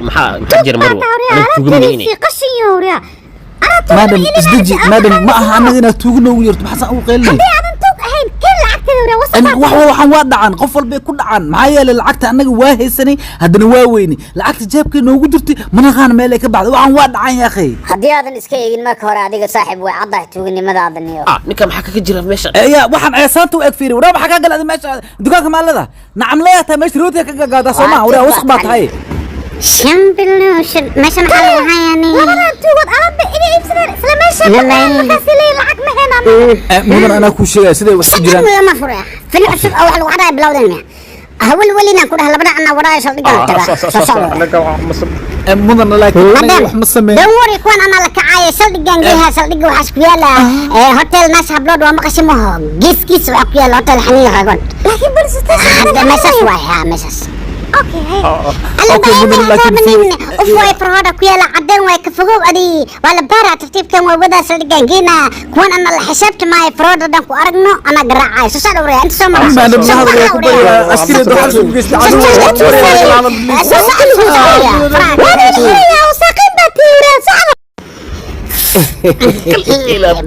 Maxaa jira, Marwo? Aniga tuuga mayne. Qashin yowriya. Madam, isdeji madam. Ma aha annaga inaad tuuga noogu yeerto. Maxaa saan ugu qaylinay? Haddii aadan tuug ahayn, keen lacagteeda, wariya. Wax waxaan waa dhacaan, qof walbay ku dhacaan. Maxaa yeelay lacagta annaga waa haysanay, haddana waa weynay. Lacagta jeebkay noogu jirtay, mana meel ay ka baxday. Waxaan waa dhacaan, yaakhay. Haddii aadan iska eegin marka hore adiga, saaxiib, way caddahay tuuganimadaada niyo. Ah, ninka maxaa kaga jira meesha? Ya, waxaan ceesaanta u eg fiiri. Waraa, maxaa kaa galay meesha? Dukaanka maa leedaha? Nacam, leeyaa tahay meesha rootiga ka gagaadaa, soo maha? Waraa, wasaq baa tahay. Shan bilo meesha maxaa lagu hayaa niyo? Labadan tuugood alaabba iga iibsadeen isla meesha. Lalay. Markaas leeyihin lacag ma heenaan. Mudan, anaa kuu sheegaya siday wax u jiraan. Lama fura fili cusub oo wax lagu xadaya bilowdeen miya? Hawal welinaan ku dhaha labada anaa wadaayo saldhigan taga soo socda. Mudan, laakiin anaga Madam, wax ma sameyn. Don't worry, kuwan anaa la kacaayo saldhigan geeha. Saldhiga waxaas ku yaala hotel Naas Hablood, waa maqashay maho? Geeskiis waxaa ku yaala hotel Xaniin Ragod. Laakiin police station Hadda meeshaas waay, ha, meeshaas. Okay, hay. Okay, mudan, laakiin Uf way farhooda ku yaala cadeen way ka fogow adi, waa la baara tartiibkan waa wadaa saldhigan geena. Kuwan ana la xisaabta maayo, farhooda dhan ku aragno anaa garaacayo. Soo socda waraya, inta soo mara. Madam, Soo hadal waa baxa ku waraya. baryaa askari waxaa isku geystay Soo cadow. socda, soo socda, soo socda. Wariya, wasaqin baa tiiwriya, socda.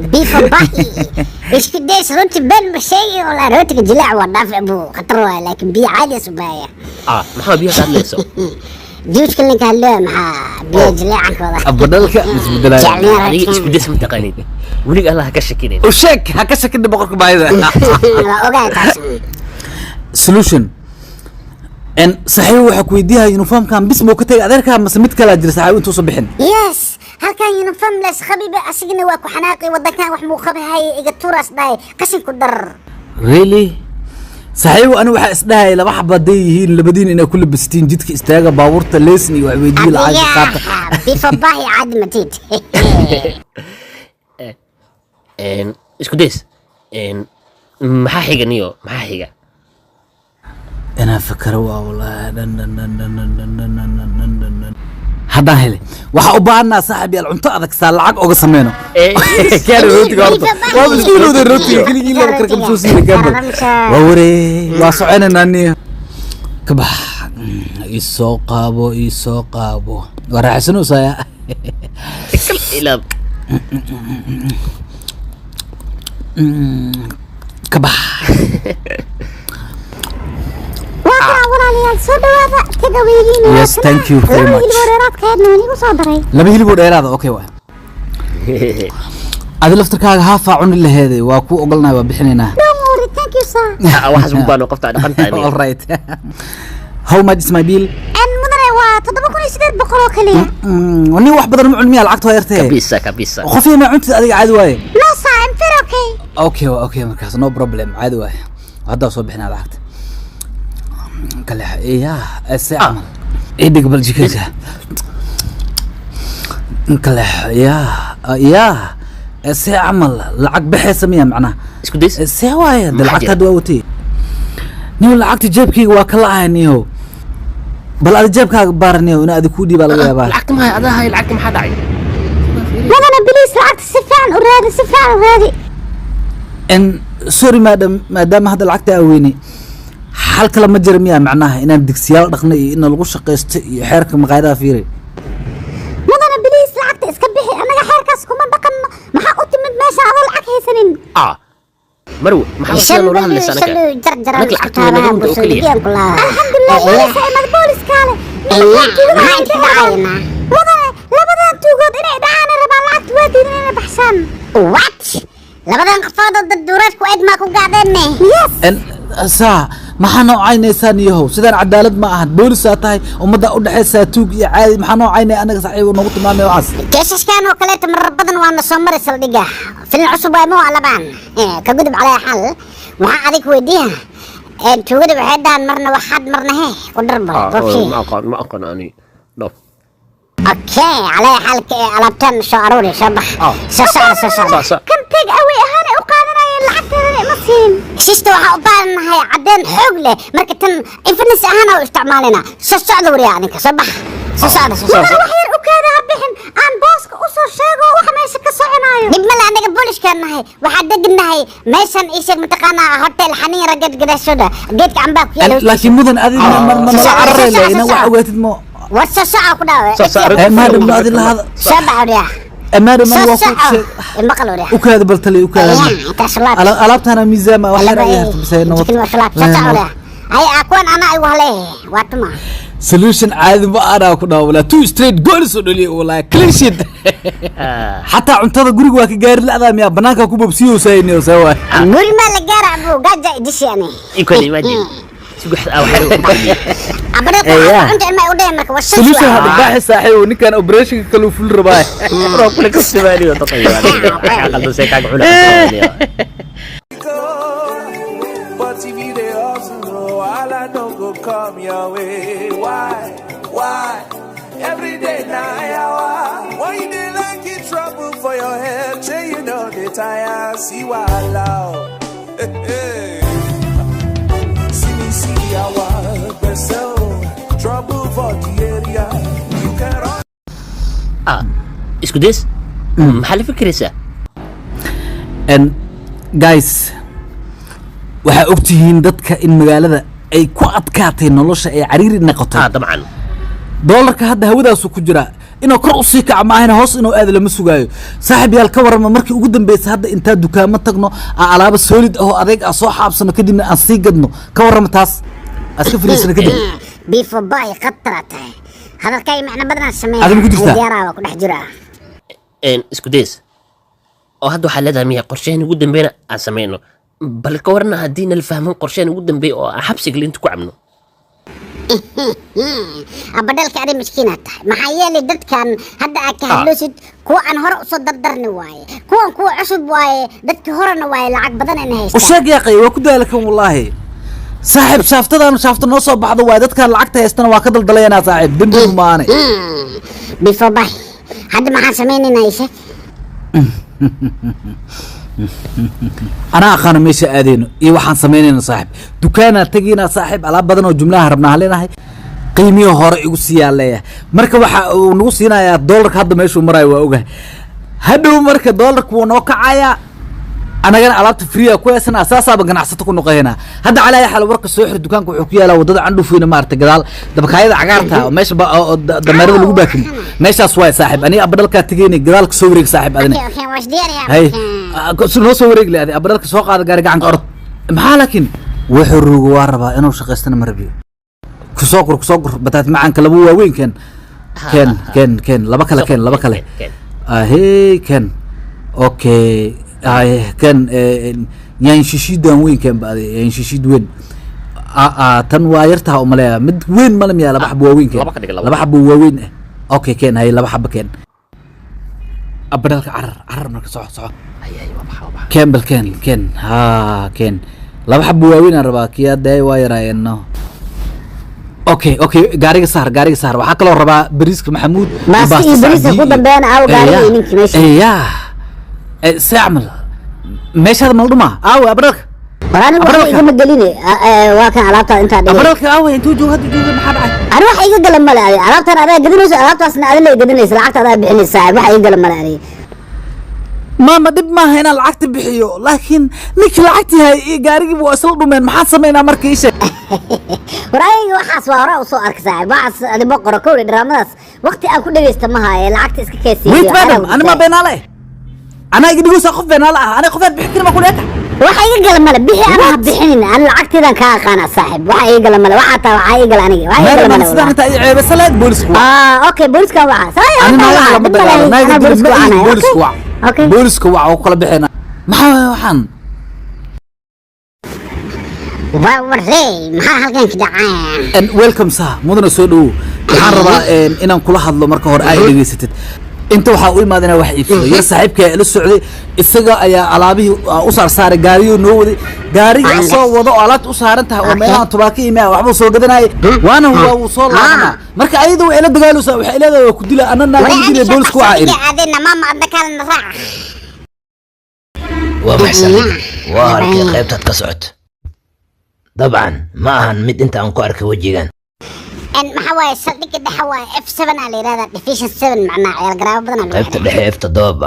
Bifo bahi isku days, runti been ma sheegi walaa. Rootiga jilaac waa dhaaf abu khatar waay, laakiin biyo caadi subaya. Ah, maxaa biyaha ka hadlayso? Juuska ninka hadloo, maxaa biyo jileecankooda? Badalka isbedelaya. Jeclina. Adiga isku days ma taqaanid weliga, Allah ha ka shakinin. U sheeg, ha ka shakin boqorka baahida. Waa ogahay taas. Solution en saxiib, waxaa ku weydiiyaa uniformkan bis muu ka tagay adeerkaa mase mid kalaa jira, saxiib, intuusan bixin? Yes, halkan uniform les khabiba, asigana waa ku xanaaqi. Wadankan wax muu qabahay, iga turas dhahay, qashin ku dar. Really, saxiib, ani waxaa isdhahaya laba xaba hadday yihiin labadiin inay ku labistiin jidka istaaga, baabuurta leesin iyo wax weydiiyo, lacag qaata. Bifo bahi caadi matid. Isku days, maxaa xiga niyo? Maxaa xiga? Inaan fakaro waa wallaahi dhan dhan dhan dhan dhan dhan dhan dhan dhan dhan dhan dhan. Haddaan helay, waxaa u baahanaa, saaxib yaal, cunto adag saa lacag oga sameyno. Kaari rootiga horta waa isku ilowday rootiga keligii laba karkam soo siina gambal. Waa waree, waa soconaynaa niyo. Ka bax, ii soo qaabo, ii soo qaabo, waa raaxaysanaysaa. Kal ilaab. Ka bax. Waa kaa, walaalayaal, soo dhawaada tagaweygiina. Yes, thank you very much. Laba hilib oo dheeraadkeedna waan igu soo daray. Laba hilib oo dheeraada, okay. Waay adi laftarkaaga haafaa cuni laheeday, waa ku ogolnahay, waa bixinaynaa. Don't worry, thank you, sir. Ah, waxaas ugu baano qofta dhaqan tahay. All right, how much is my bill? En mudane, waa 7800 oo kaliya. Nin wax badan ma cuni miya? Lacagta waa yartee. Kabisa, kabisa. Qof ma cuntid adiga? Caadi waaye. No sir, I'm very okay. Okay, okay, markaas no problem, caadi waaye. Haddaa soo bixinaa lacagta kale ya se camal idhig bal jikada kale ya ya se camal lacag baxaysa miya macnaha? Isku days. See waaye de? Maxaa Lacagta jira? Hadda waa watay niyo, lacagta jeebkayga waa kala ahay niyo. Bal adi jeebkaaga baar niyo, in adi kuu dhiibaa laga yaabaa. Lacagta maxaa adaa hay? Lacagta maxaa dhacay? Mudane, please, lacagta si fiican u raadi, si fiican u raadi. En sorry madam, maadaama hadda lacagta aa weynay, xal kale ma jira miya macnaha? Inaan digsiyaal dhaqna iyo in lagu shaqaysto iyo xeerka maqaayadaha fiiri. Mudane, please, lacagta iska bixi. Annaga xeerkaas kuma dhaqanno. Maxaa u timid meesha adoo lacag haysanin? Ah, Marwo, maxaa sidan noola hadlaysaa anaga? Anaga lacagta waa naga runta oo keliya. Alxamdulilah, booliska imad, booliskaale. Maxaa inta dhacayna? Mudane, labadan tuugood inay dhacaan rabaan, lacagta waa diidan inay baxshaan. What? Labadan qofood oo dad duureedku eg maa ku gaadheenne? Yes. En saa maxaa noo caynaysaa niyahow? Sidaan cadaalad ma ahan. Boolisaa tahay, ummadda u dhexaysaa tuug iyo caadi. Maxaa noo caynaya anaga, saxiib, noogu tilmaamay waxaas? Keesaskan oo kaleeto marar badan waana soo maray saldhigga. Filin cusub waa moo alabaan ka gudub. Calaa xal, waxaa adig weydiiya, tuugada waxay dhahan marna waxaad marna he ku dharbal bobsi. Ma aqoon, ma aqoon ani dhof. Okay, calaa xal, alaabtan soo aruuri, soo bax. Soo socda, soo socda. Sa Kan take away ahaan ay u qaadanayeen, lacagteedana ima siin. Sista, waxaa u baahannahay cadeen xoog leh. Marka tan evidence ahaan u isticmaalina. Soo socda wariya, adinka soo bax, soo socda, soo socda. Mudane, wax yar u kaada, ha bixin, aan booska u soo sheego waxa meesha ka soconaayo. Dhib male, anaga booliiskaan nahay, waxaa degnahay meeshan. Ii sheeg, mataqaanaa hotel Xaniin Rageed gadaashooda geedka cambaa ku yaala? Laakiin mudan, adi ma nala cararayla inaa wax ogaatid mo War soo soco ku dhaawe. Madam, adi lahada. Soo bax wariyaa. Madam, soo waa ku soco, maqal wariyaa. U kaada bal tali, u kaada. Intaas laab. Alaabtana miisaama wax yar ay harta bisay nabad. Jikin waa laab, soo soco wariyaa. Ay akuwan anaa igu haleey waa tuma. Solution caadi ma anaa ku dhaha walaa, two straight goals oo dhaliya walaa, clean sheet. Xataa cuntada guriga waa ka gaari la'daa miyaa banaanka ku bobsiyowsayniyo see waay? Guri maa la gaara abuu, gaaja idishi ani. Ikon imagine sugax ah waxay u kordhiyay. Abadhalka cunta ilma u dheh marka waa shan. Solution hadda baaxi saaxiib, ninkan operationka kale uu ful rabaa. Bro, kule ka Soomaaliya taqay waxa qaldan say kaaga cunaa. But if you dey hustle, no, wahala no go come your way. Why? Why? Every day now, yawa. Why you dey like it trouble for your head? Say you know the tire, see wahala. Hey. See me, see yawa, yourself. Trouble for the area. You can run. Ah, isku days, maxaa la fikiraysaa? And guys, waxaa ogtihiin dadka in magaalada ay ku adkaatay nolosha, ay cariiri noqotay. Ah, dabcan. Doolarka hadda hawadaasu ku jiraa, inuu kor usii kaco maahayna hoos inuu aado lama sugaayo. Saaxiib yaal, ka warrama markii ugu dambeysay hadda intaa dukaamo tagno, aan alaabo solid ah oo adeeg ah soo xaabsano, kadibna aan sii gadno? Ka warrama taas aan iska fariisano kadib. Bifo bay khatara tahay hadalkay, macno badan sameeya. Adiga ma ku jirtaa? Diyaaraha waa ku dhex jiraa. Isku days oo hadda waxaa leedahay miya qorshaheen ugu dambeeyna aan sameyno? Bal ka warna haddii nala fahmin qorshaheen ugu dambeeya oo aan xabsiga linta ku cabno? Abadhalka adi miskiinaad tahay, maxaa yeelay dadkan hadda aad ka hadloosid kuwa aan hore usoo dardarni waaye, kuwan kuwa cusub waaye, dadkii horena waaye, lacag badan ina U haystaan. Sheeg yaaqay, waa ku daalakan wallaahi saaxiib. Shaaftadan shaafta noo soo baxdo waay, dadkan lacagta haystana waa ka daldalayanaa saaxiib, dembigu maane. Before bay, hadda maxaan samaynaynaa? Ii sheeg. Anaa aqaano meesha aadeyno iyo waxaan samaynayno saaxiib. Dukaanaa tegaynaa saaxiib, alaab badan oo jumlaha rabnaa leenahay, qiimihii hore igu siiyaa leeyahay. Marka waxa uu nagu siinayaa doolarka hadda meeshuu maraayo waa ogahay. Hadhow marka doolarka wuu noo kacayaa, anagana alaabta free ku haysanaa, saasaaba ganacsato ku noqonaynaa. Hadda calaa xaal warka soo xir. Dukaanka wuxuu ku yaalaa wadada Candhufweyne, maaragtay, gadaal dabakaayada cagaarta oo meesha oo dameerada lagu baakimo, meeshaas waay saaxiib. Aniga abadhalkaa tegaynay, gadaal ka soo wareeg saaxiib adina. Okay, waa isdiyaariyaa. Hay, noo soo wareeg le adi, abadhalka soo qaada gaari gacanka, orod. Maxaa laakiin wuxuu ruugo waa rabaa inuu shaqaystana ma rabiyo. Kusoo gur, kusoo gur bataati macaanka laba waaweyn keen, keen, keen, keen laba kale, keen laba kale. Keen. Ahey, ken, okay, ay ken yaan shishiidan weyn keen ba adi, yaan shishiid weyn. Tan waa yartaha umaleeya, mid weyn male miyaa? Laba xabo waaweyn keen. Laba ka dhig, laba. Laba xabo waaweyn ah, okay, keen. Hay, laba xabo keen. Abadhalka carar, carar marka, soco, soco. Ay, ay, waa baxa, waa baxa. Keen bal, keen, keen, ha, keen laba xabo waaweyn aan rabaa, kii hadda waa yaraayeen. No, okay, gaariga saar, gaariga saar. Waxaa kaloo rabaa bariiska Maxamuud. Baasta iyo bariiska ku dambeeyana, aaw gaariga iyo ninkii meesha. Ya see camal meeshaada mal dhuma aawe abadhalka? War anigu waxba Abadhalka. igama geline. Waa kan alaabtaa intaa dhigay. Abadhalka aawe? Intuu joogo hadda jooga, maxaa dhacay? Ani wax iga gala male adi, alaabtaan adaa gadinayso, alaabtaasna adina gadinaysa, lacagta adaa bixinaysa, wax iga gala male aniga. Maama, dhib maaha inaan lacagta bixiyo, laakiin ninkii lacagtii hay iyo gaarigiiba waa isla dhumeen. Maxaan samaynaa marka? Ii sheeg. War ayaga waxaas waa hore usoo arka saaxiib, waxaas adi boqoro kowdhi dharaamadaas waqti aan ku dhegaysta ma haaye, lacagta iska keesiiyo. Wait madam, ani ma beenaale? Anaa iga dhigaysaa qof beenaale ah? Ani qofaad bixin karin ma kuleeka? Waxa iga gala male, bixi ama ha bixinin, ani lacagteedan kaa aqaana saaxiib. Waxa iga gala male, waxaa taa waxaa iga gala aniga, waxa iga gala madam male sidaan wallahi. intaa ii ceebasa lahayd, boolisku waa. Ah, okay, booliska waxa saa Ani naagaha lama dagaalo, naaga dil ma ihi, boolisku wac. Okay. Booliska wac oo kala bixina. Maxaa waay waxaan? Waa warey, maxaa halkan ka dhacay? And welcome sir, mudana soo dhowow. Waxaan rabaa inaan kula hadlo. Marka hore ay dhegaysatid, inta waxaa u imaada inaan wax iibsado. Yar saaxiibka ila socday, isaga ayaa alaabihii u saarsaaray gaariyuu noo waday, gaariga asoo wado oo alaabta u saaran tahay oo meelahan tubaako iyo mea waxbuu soo gadanayay, waana waa wuu soo laabanaa. Marka ayada way ila dagaalaysaa, waxay leedahay waa ku dila, anna naaga dila, boolisku waxaa iri. Aadena maama, adna kalena raac. Waa maxsan, waa halkii qaybtaad ka socoto. Dabcan ma ahan mid inta aan ku arkay wejigan. En maxaa waaye? Saldhigga dhexe waaye, F7 aa la yidhahdaa, division 7, macnaa ciyaal garaabo badan aa lagu Qaybta xiraa. dhexe F7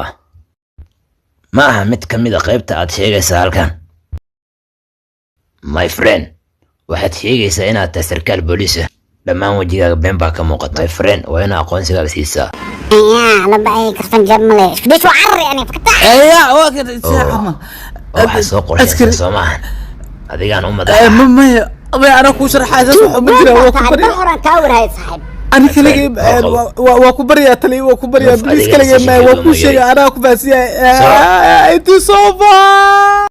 ma aha mid ka mid a qaybta aad sheegaysaa halkan, my friend. Waxaad sheegaysaa inaad tahay sarkaal booliis ah. Dhammaan wejigaaga been baa ka muuqata. My friend, waa inaa aqoonsigaaga siisaa. Ayaa laba ay kartan jeeb male. Isku days, waa carari ani fakta. Eeya, waa kan sida camal. Oo waxaa soo qorshaysan Askari. Soo maahan adigaan u madaxa. Ma maya maya, anaa kuu sharxaya, saas waxa ma jira, waa ku Bar barya. Horaan kaa warhayay, saaxiib. Ani kaligay. Friend, oo qabo. Waa ku baryaa, taliya, waa ku baryaa. Qof Please, adiga kaligay maya, waa decision kuu ma sheegay, yeeli. anaa ku fahansiiyay. Intii soo far.